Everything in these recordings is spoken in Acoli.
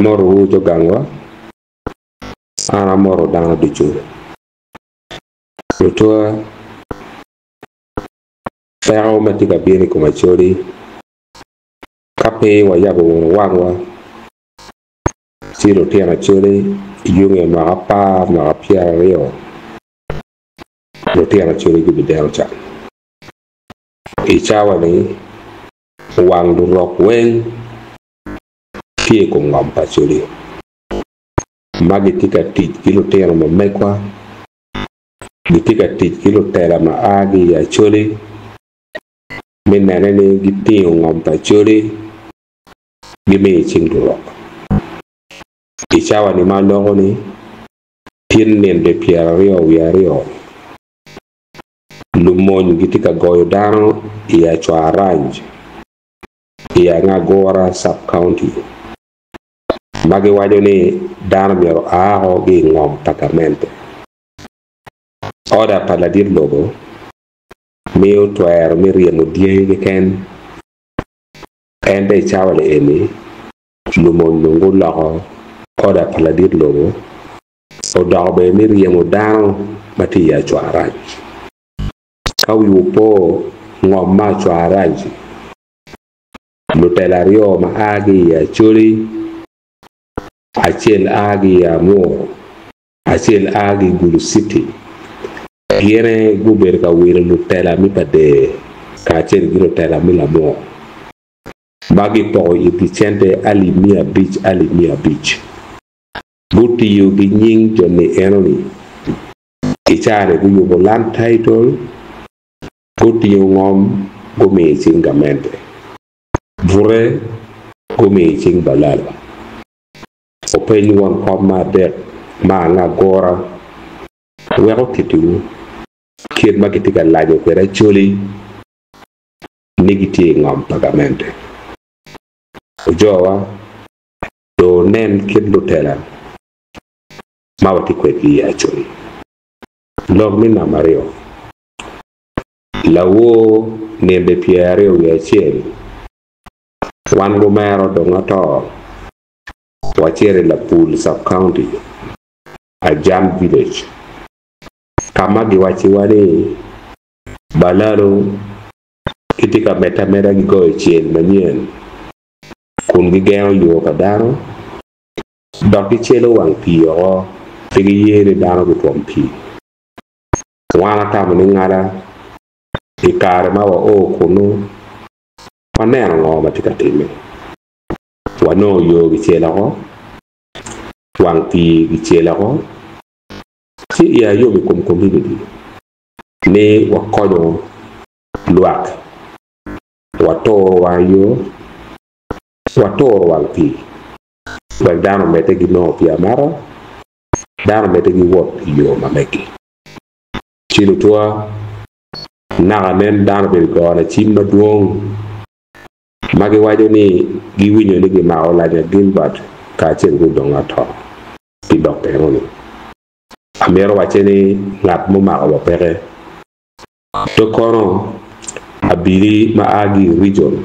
Amotowu jo gangwa, an amoto dano ducu. Lutwa, peko ma tye ka bino i kom Acholi, ka pe wayabo wunu wangwa, ci lutino Acholi i yung nge mwaka apar, mwaka pyeraryo, lutino Acholi gibideno can. I cawa-ni, wang lurok weng tye i kom ngom pa Acholi ma gitye ka tic ki lutino ma megwa, gitye ka tic ki lutela ma a ki i Acholi me nene ni gitingo ngom pa Acholi gimiyo i cing lurok. I cawa-ni ma aloko-ni, tin nino 22, lumony gitye ka goyo dano i Acwaranj i Angagura Sub-County ma giwaco ni dano myero oa ki i ngom pa gamente. Oda pa ladit lobo miyo twero me ryemo dyangi keken ento i cawa-ni eni lumony dong guloko oda pa ladit lobo odoko bene me ryemo dano ma tye i Acwaranj. Ka wiwu opo ngom ma Acwaranj, lutela aryo ma a ki i Acholi, acel a ki i Amur, acel a ki i Gulu City, gin aye gubedo ka wilo lutela me Pader kacel ki lutela me Lamur, ma gipoko itgi cente alip 500 alip 500. Gutiyo ki nying jo-ni enoni i caa-ni guyubo land title, gutingo ngom gumiyo i cing gamente, bute gumiyo i cing balalo. Openy won kom me adek ma angagura wek otittiwu kit ma gitye ka lanyo kwede Acholi ni gitye i ngom pa gamente. Ojowa, dong wunen kit lutela ma watye kwedgi i Acholi. Lok me namba aryo, Lawor ninde 21, wan gumero dong ato, wacito i Lapul Sub-County, Ajam Village, ka ma giwacciwa ni balalo gitye ka medde ameda ki goyo cel manyen kun gigengo yo pa dano dok gicelo wang pii oko pe giye ni dano gutwom pii. Wan atamo ni ngala i kare ma wao kunnu, waneno ngo ma tye ka timme. Wanongo yo gicelo oko, wang pii gicelo oko, ci iya yom i kom komuniti ni wakonyo lwak, waturo wang yo, waturo wang pii wek dano omedde ki nongo pii amata, dano omedde ki wot i yo ma megi. Ci lutwa, naka nen dano obedo ka gona cim madwong ma giwaco ni giwinyo ni gimako Lanya Gilbert kacel ki Odonga Ato pi lok enoni. Amito wacce ni ngat mumako wa peke. Dok kono, abili ma a ki i region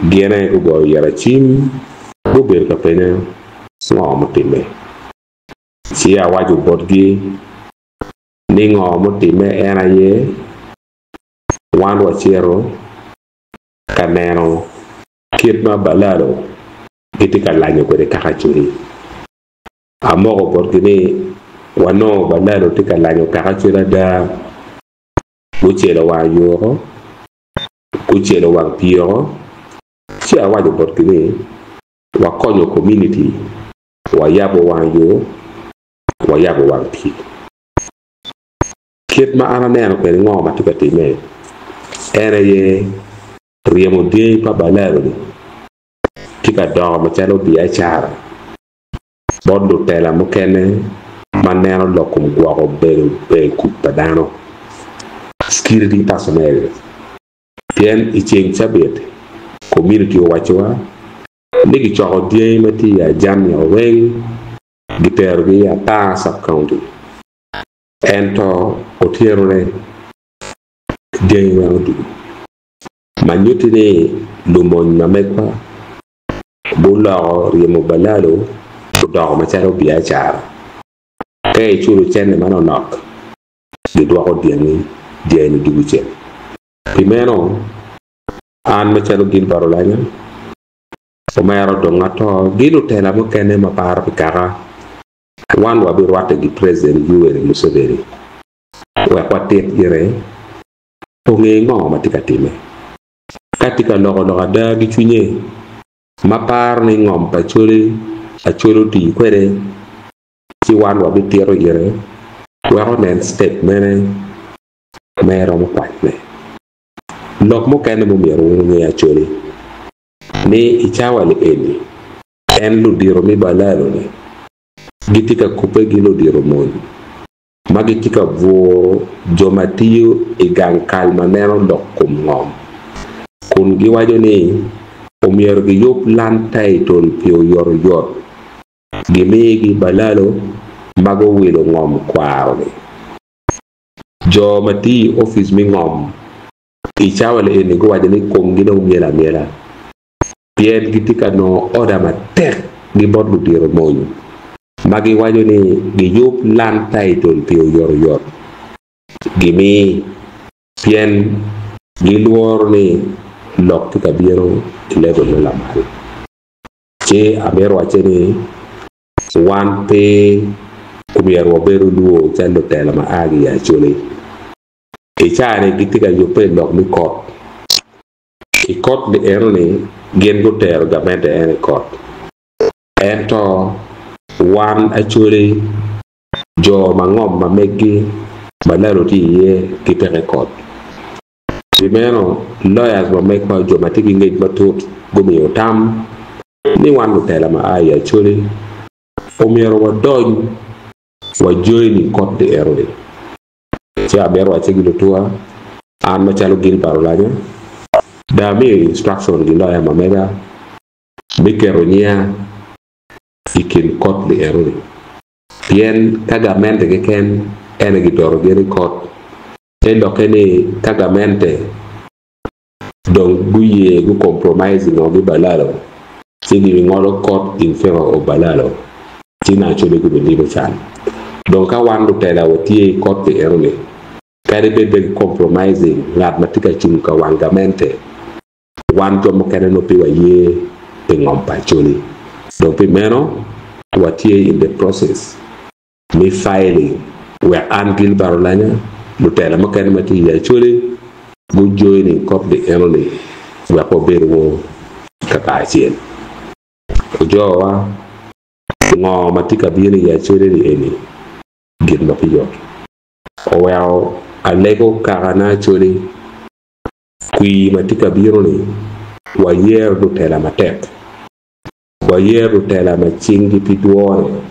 gin aye gugoyo yita cim, gubedo ka penya ngo mutimme. Ci awaco botgi ni ngo mutimme en aye wan wacito ka neno kit ma balalo gitye ka lanyo kwede kaka Acholi. Amoko botgi ni wanongo balalo tye ka lanyo kaka Acholi ada. Gucelo wang yo, gucelo wang pii oko, ci awaco botgi ni wakonyo komuniti, wayabo wang yo, wayabo wang pii. Kit ma an aneno kwede ngo ma tye ka timme en aye ryemo dyangi pa balalo-ni tye ka doko macalo biacara bot lutela mukene ma neno lok kom gwoko bedo ber kuc pa dano, security personnel, pien i ceng cabit komuniti owacowa ni gicoko dyangi ma tye i Ajamia weng giterogi i Atar Sub-County ento otyenone dyangi weng odugo ma nyutti ni lumony ma megwa. Guloko ryemo balalo odoko macalo biacara. Ka iculo cente manonok, gidwoko dyangi dyani ducu cen. Pi meno, an macalo Gilbert Olanya, omera odong ato ki lutela mukene ma paro pi kaka, wan wabirwatte ki President Yoweri Museveni wek watit gire onge ngo ma tye ka timme. Ka tye ka loko lok ada ki cwinye ma paro ni ngom pa Acholi Acholi oti kwede, ci wan wabitito ire wek onen step mene ma eromo kwanyone. Lok mukene mumyero wun wunge Acholi ni i cawa ni eni en ludito me balalo ni gitye ka kubbe ki ludito mony ma gitye ka bwuro jo ma tiyo i gang kal ma neno lok kom ngom kun giwaco ni omyero giyub land title pi oyotoyot gimigi balalo ma guwilo ngom kwaro-ni. Jo ma tiyo i opic me ngom i cawa ni eni guwaco ni komgi dong myel amyela pien gitye ka nongo oda matek ki bot ludito mony ma giwaco ni giyub land title pi oyotoyot gimi pien gilworo ni lok tye ka bino i level me lamal. Ci amito wacce ni wan pe omyero wabedo lwor calo lutela ma a ki i Acholi. I caa-ni gitye ka yubbe i lok me kot. I kot ni eno-ni gin gutero gamente en i kot. Ento wan Acholi jo ma ngom ma meggi balalo tye iye gipeke i kot. Pi meno, lawyers ma megwa jo ma tye ki ngec matut gumiyo tam ni wan lutela ma a i Acholi omyero wadony wa join i kot ni eno-ni. Ci amito wacce ki lutuwa, an macalo Gilbert Olanya, dong amiyo instruction ki lawyer ma mega me keto nyinga i kin kot ni eno-ni. Pien ka gamente keken en aye gitoro gin i kot, te lokke ni ka gamente dong guye gu compromise ngo ki balalo, ci gibingolo kot in favor of balalo, ci Nacholi gubilimo can. Dong ka wan lutela watye i kot ni eno-ni, kadi bed pe gi compromising ngat ma tye ka cung ka wang gamente, wan jo mukene nongo pe waye pi ngom pa Acholi. Dong pi meno, watye in the process me filing wek an Gilbert Olanya, lutela mukene ma tye i Acholi gu joining kot ni eno-ni wek wabed wunu kakacel. Ojowa, ngo ma tye ka bino i Acholi ni eni gin ma pe yot. Oweko alego kakana Acholi kwir ma tye ka bino-ni wayero lutela matek, wayero lutela ma cinggi pe dwone,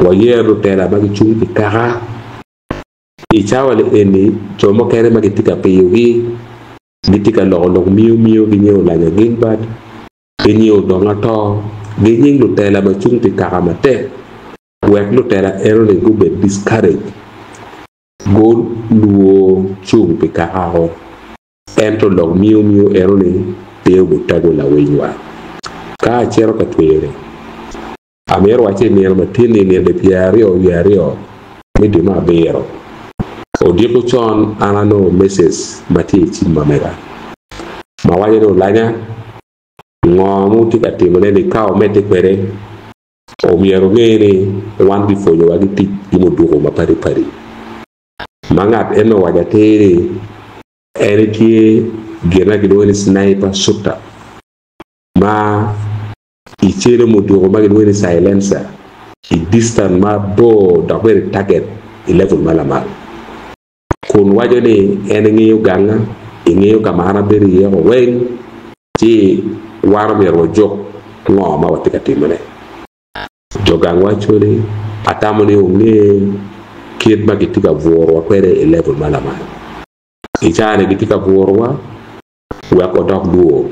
wayero lutela ma gicung pi kaka. I cawa ni eni, jo mukene ma gitye ka piyogi gitye ka loko lok miyo miyo ginyingo Olanya Gilbert, ginyingo Odong Ato, ginying lutela ma cung pi kaka matek wek lutela enoni gubed discouraged, gulwor cung pi kakako. Ento lok miyo miyo enoni pe obutago lawinywa. Ka acito ka tweyone, amito wacce i nino matin-ni, nino 22 me dwe me abiro, odiko con an anongo message ma tye i cim ma mega ma waco ni Olanya, ngo ma wutye ka timone-ni ka wumedde kwede, omyero wunge ni wan bipwonyowa ki tic ki muduku mapadi padi. Ma ngat eno owaco atir ni en etye gin ma kilwongo ni sniper shooter ma i celo muduku ma kilwongo ni silencer i distance mabor dok bene target i level ma lamal kun waco ni en engeyo ganga, engeyo ka ma an abedo iye ko weng ci wan omyero wajuk ngo ma watye ka timone. Jo gangwa Acholi atamo ni wunge kit ma gitye ka bwurowa kwede i level ma lamal. I caa-ni gitye ka bwurowa wek wadok lwor.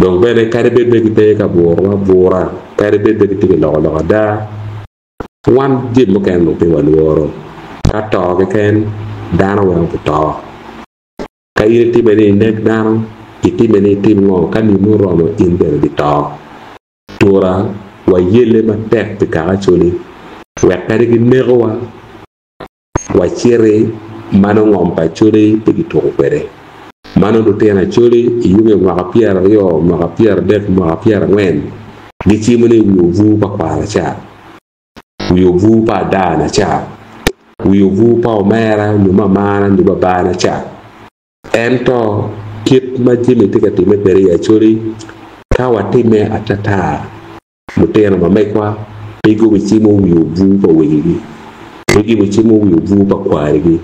Dong bene kadi bed ni gipe ka bwurowa abwura, kadi bed ni gitye ka loko lok ada, wan jami mukene dong pe walworo. Ka to keken, dano weng obito. Ka in itime ni inek dano, itime ni itim ngo, ka nino oromo in bene ibito. Tura wayelle matek pi kaka Acholi wek kadi ginekowa waciti ma nongo ngom pa Acholi pe kituko kwede. Ma nongo lutino Acholi i yunge mwaka 20, mwaka 30, mwaka 40 gicimo ni wi obur pa kwara ca, wi obur pa adana ca, wi obur pa omera nyo mamana nyo babana ca. Ento kit ma jami tye ka timme kwede i Acholi, ka watimme atata, lutino ma megwa pe gubicimo wi obur pa wegigi, pe gibicimo wi obur pa kwarigi,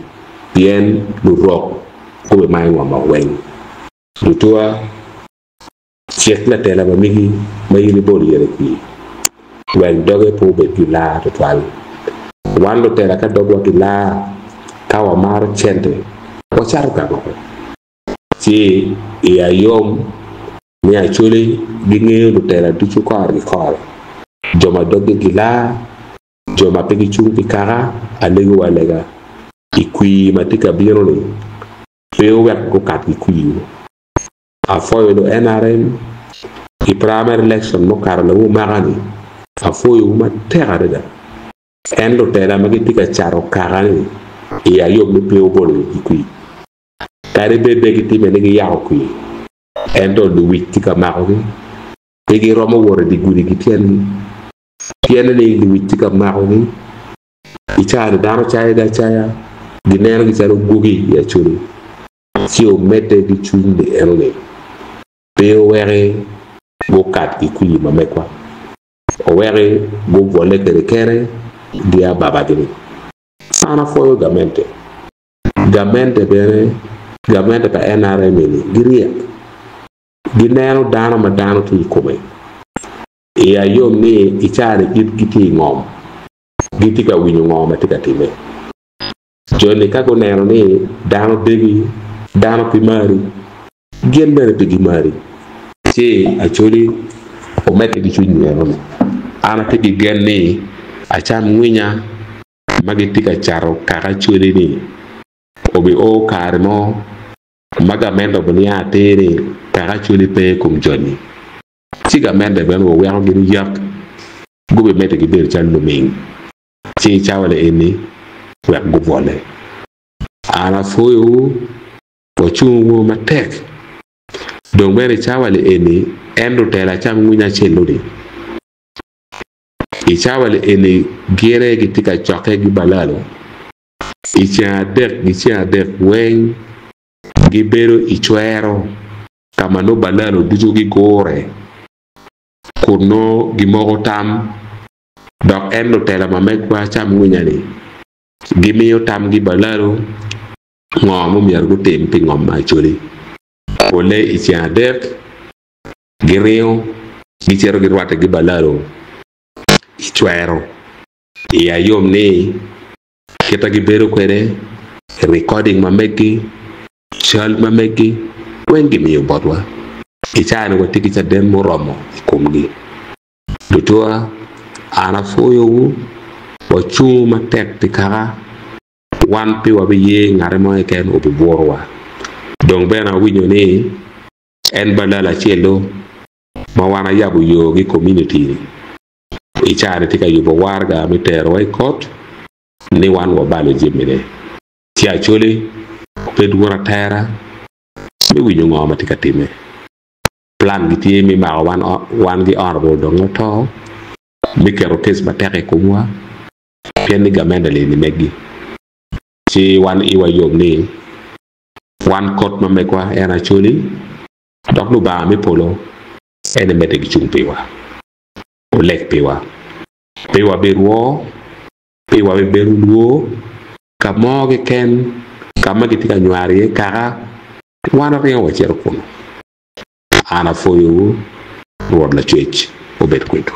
pien lurok gubimayo ngom woko weng. Lutuwa, cik latela ma megi ma in ibolo ire kwir, wek doge pe obed gilar twatwal. Wan lutela ka dogwa gilar, ka wamaro cente, wacato gang woko. Ci iya yom ni Acholi gingeyo lutela ducu kore ki kore, jo ma doggi gilar, jo ma pe gicung pi kaka, alegowu alega i kwir ma tye ka bino-ni, pe wuwek gukat ki kwirwu. Apwoyo lu NRM i primary election mukato lawu omaka-ni, apwoyowu matek adada. En lutela ma gitye ka cato kaka-ni i ayom ni pe wubolo wigi kwir. Kadi bed bene gitime ni giyako kwir, ento luwic tye ka makogi, pe giromo wot i dye gudi ki tyengi. Pienne ni luwic tye ka makogi, i caa-ni dano cayogi acaya, ginenogi calo gwogi i Acholi, ci omedde ki cwiny ni enoni pe oweki gukat ki kwir ma megwa, oweki gubwolle kwede kene gi ababagi-ni. An apwoyo gamente. Gamente bene, gamente pa NRM eni giryek. Gineno dano ma dano tye i kome. Iya yom ni i caa-ni it gitye i ngom, gitye ka winyo ngo ma tye ka timme. Jo-ni ka guneno ni dano degi, dano pe mari, gin bene pe gimari. Ci Acholi omedde ki cwiny myero-ni, An atye ki gen ni acam ngwinya ma gitye ka cato kaka Acholi-ni obio kare mo ma gamente obiniang atir ni kaka Acholi pe i kom joni. Ci gamente bene obiweko gin yak gubimedde gibedo calo luming. Ci i cawa ni eni wek gubwole. An apwoyowu, wacungu matek. Dong bene i cawa ni eni en lutela acam ngwiny acel-lu-ni. I cawa ni eni gin aye gitye ka cokke ki balalo. I ceng adek ki ceng adek weng gibedo i cwero ka ma nongo balalo ducu gigure kun nongo gimoko tam dok en lutela ma megwa cam ngwinya-ni gimiyo tamgi balalo ngo ma omyero gutim pi ngom ma Acholi. Polle i ceng adek giringo gicito girwatte ki balalo i cwero. Iya yom ni kita gibedo kwede, recording ma meggi, cal ma meggi weng gimiyo botwa. I caa-ni watye ki caden muromo i komgi. Lutua, an apwoyowu, wacungu matek pi kaka, wan pe wabiye ngate mo keken obibwurowa. Dong bene awinyo ni en balal acel-lu ma wan ayabo yo ki community-ni i caa-ni tye ka yubo waraga me terowa i kot ni wan wabalo jamine. Ci Acholi obed wun atera me winyo ngo ma tye ka timme. Plan gi tye me mako wan wan gi Honourable dong oto me keto case matek i komwa pien ni gamente lini meggi. Ci wan iwa yom ni wan kot ma megwa en Acholi dok Lubanga me polo en emedde ki cung piwa, oleg piwa. Pe wabirwo, pe wabibedo lwor ka mo keken ka ma gitye ka nywaro iye kaka, wan waringo wacito kunnu. An apwoyowu, Rwot Lacwec obed kwedwu.